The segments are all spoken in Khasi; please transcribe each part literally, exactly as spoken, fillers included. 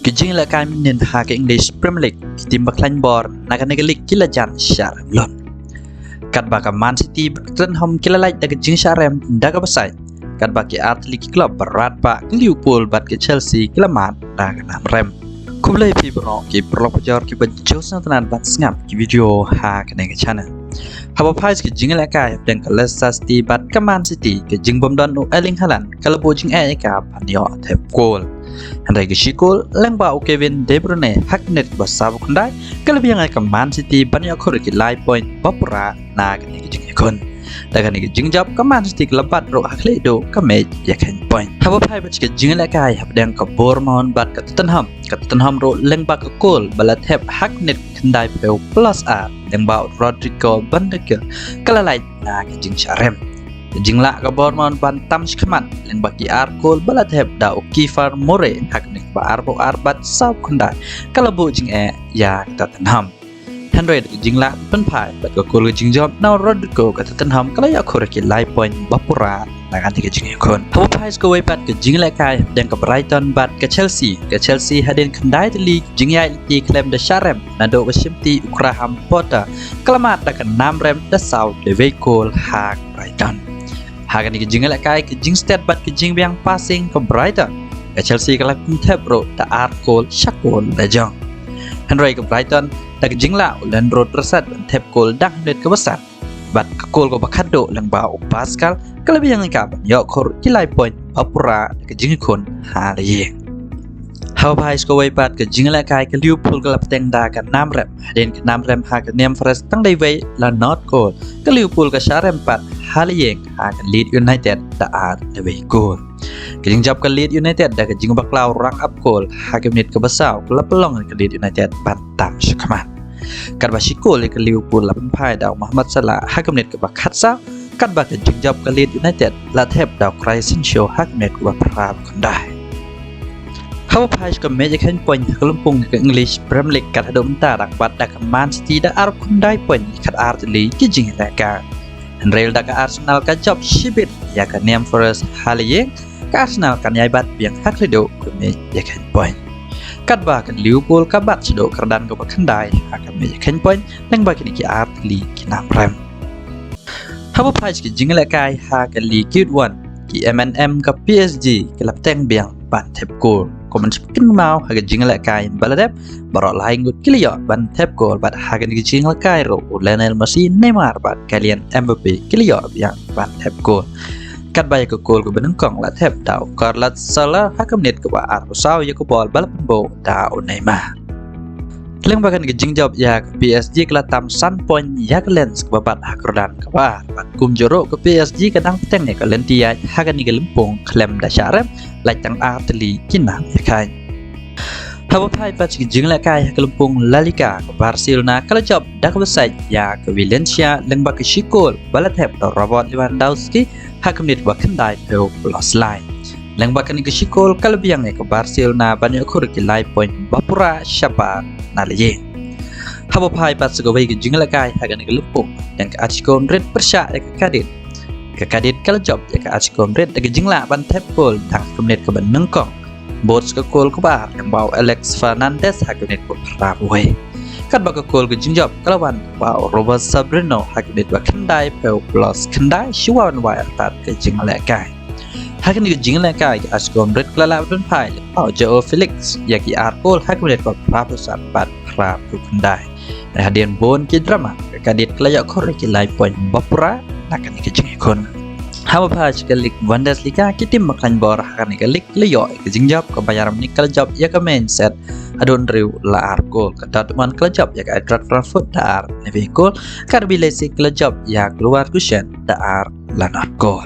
Ki jingïalehkai mynnin ha ka English Premier League, ki tim ba khlaiñ bor na kane ka league ki la jan shah rem lun. Katba ka Man City bad ka Tottenham ki la lait da ka jingshah rem da kaba sait, katba ki artylli ki club ba radbah, ka Liverpool bad ka Chelsea, ki la mad da ka nam rem. Khublei phi baroh ki paralok pajor kiba ju sngewtynnat ban sngap ki video ha kane ka channel. Haba phai sha ka jingïalehkai hapdeng ka Leicester City bad ka Man City, ka jingbymdon u Erling Haaland ka la buh jingeh ïa ka ban ïoh thep kol. Hynrei ka shikol lyngba u Kevin De Bruyne ha ka minit ba sawphew khyndai ka la biang ïa ka Man City ban ïoh khur ïa ki lai point ba pura na kane ka jingïakhun. Da kane ka jingjop ka Man City ka la bat ruh ha khlieh duh ka mej ïakheiñ point. Haba phai bad sha ka jingïalehkai hapdeng ka Bournemouth bad ka Tottenham, ka Tottenham ruh lyngba ka kol ba la thep ha ka minit khyndaiphew plus ar lyngba u Rodrigo Bentancur ka la lait na ka jingshah rem. Ka jinglah ka Bournemouth ban tam shakhmat lyngba ki ar kol ba la thep da u Kiefer Moore ha ka minit ba arphew ar bad sawphew khyndai ka la buh jingeh ïa ka Tottenham. Hynrei da ka jinglah pynphai bad ka kol ka jingjop na u Rodrigo, ka Tottenham ka la ïoh khur ïa ki lai point ba pura na kane ka jingïakhun. Haba phai sha kawei pat ka jingïalehkai hapdeng ka Brighton bad ka Chelsea, ka Chelsea hadien khyndai tylli ki jingïaid lynti khlem da shah rem naduh ba shimti u Graham Potter ka la mad da ka nam rem da saw dewei kol ha ka Brighton. Ha kane ka jingïalehkai, ka jingstet bad ka jingbiang passing ka Brighton, ka Chelsea ka la pynthep ruh da ar kol sha kol la jong. Hynrei ka Brighton da ka jinglah u Leandro Trossard ban thep kol dang ha minit kaba san bad ka kol kaba khatduh lyngba u Pascal ka la biang ïa ka ban ïoh khur ki lai point ba pura da ka jingïakhun ha la ïing. Haba phai sha kawei pat ka jingïalehkai, ka Liverpool ka la bteng da ka nam rem hadien ka nam rem ha ka Nottingham Forest tang dewei la not kol. Ka Liverpool ka shah rem pat ha la ïing ha ka Leeds United da ar dewei kol. Ka jingjop ka Leeds United da ka jingbakla u Rang Up Cole ha ka minit kaba saw ka la pynlong ïa ka Leeds United ban tam shakhmat. Katba shikol ïa ka Liverpool la pynphai da u Mohamed Salah ha ka minit kaba khatsaw, katba ka jingjop ka Leeds United la thep da u Crysencio ha ka minit kaba phraphew khyndai. Haba phai sha ka mej ïakheiñ point ha ka lympung ka English Premier League, kat haduh mynta dang bat da ka Man City da arphew khyndai point ïa khatar tylli ki jingïalehkai. Hynrei lada ka Arsenal ka jop shibit ïa ka Nottingham Forest ha la ïing, ka Arsenal kan ïai bat biang ha khlieh duh ka mej ïakheiñ point. Katba ka Liverpool ka bat shaduh kyrdan kaba khyndai ha ka mej ïakheiñ point lyngba kine ki artylli ki nam rem. Haba phai sha ki jingïalehkai ha ka Ligue One, ki M N M ka P S G ki la bteng biang ban thep kol. Kumban shu pynkynmaw ha ka jingïalehkai ba la dep, baroh lai ngut ki la ïoh ban thep kol, bad ha kane ka jingïalehkai ruh u Lionel Messi, Neymar bad Kylian Mbappe ki la ïoh biang ban thep kol. Katba ïa ka kol kaba nyngkong la thep da u Carlos Soler ha ka minit kaba arphew saw ïa ka bol ba la pynbuh da u Neymar. Lyngba kane ka jingjop ïa ka P S G ka la tam san point ïa ka Lens kaba bat ha kyrdan kaba ar, bad kumjuh ruh ka P S G ka dang bteng ïa ka lynti ïaid ha kane ka lympung khlem da shah rem, lait tang artylli ki nam ïakheiñ. Haba phai pat sha ki jingïalehkai ha ka lympung La Liga, ka Barcelona ka la jop da kaba sait ïa ka Valencia lyngba ka shikol ba la thep da u Robert Lewandowski ha ka minit ba khyndaiphew plus lai. Lyngba kane ka shikol ka la biang ïa ka Barcelona ban ïoh khur ki lai point ba pura shabar na la ïing. Haba phai pat sha kawei ka jingïalehkai ha kane ka lympung, ïa ka Atletico Madrid pyrshah ïa ka Cadiz. Ka Cadiz ka la jop ïa ka Atletico Madrid da ka jinglah ban thep kol dang ha ka minit kaba nyngkong, bud sha ka kol kaba ar lyngba u Alex Fernandez ha ka minit ba phraphew wei. Katba ka kol ka jingjop ka la wan lyngba u Robert Sabrino ha ka minit ba khyndaiphew plus khyndai, shuwa ban wai artat ka jingïalehkai. Ha kane ka jingïalehkai ka Atletico Madrid ka la lah ban pynphai lyngba u Joao Felix ïa ki ar kol ha ka minit ba phraphew san bad phraphew khyndai. Hadien bun ki drama, ka Cadiz ka la ïoh khur ïa ki lai point ba pura na kane ka jingïakhun. Haba phai sha ka Liga Bundesliga, ki tim ba khlaiñ bor ha kane ka league ki la ïoh ïa ka jingjop. Ka Bayern Munich ka la jop ïa ka Mainz haduh hynriew la ar kol. Ka Dortmund ka la jop ïa ka Eintracht Frankfurt da ar dewei kol. Ka R B Leipzig ka la jop ïa ka Leverkusen da ar la not kol.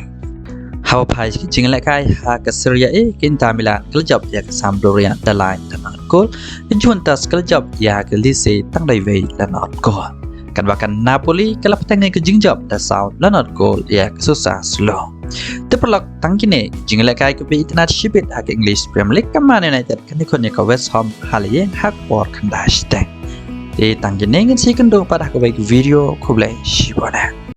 Haba phai sha ki jingïalehkai ha ka Serie A, ka Inter Milan ka la jop ïa ka Sampdoria da lai la not kol. Ka Juventus ka la jop ïa ka Lecce tang dewei la not kol. Katba ka Napoli ka la bteng ïa ka jingjop da saw la not kol ïa ka Sassuolo. Te paralok, tang kine ki jingïalehkai kiba itynnad shibit ha ka English Premier League. Ka Man United kan ïakhun ïa ka West Ham ha la ïing ha ka por khyndai shiteng. Te tang kine, ngin sa ïakynduh pat ha kawei ka video. Khublei shibun.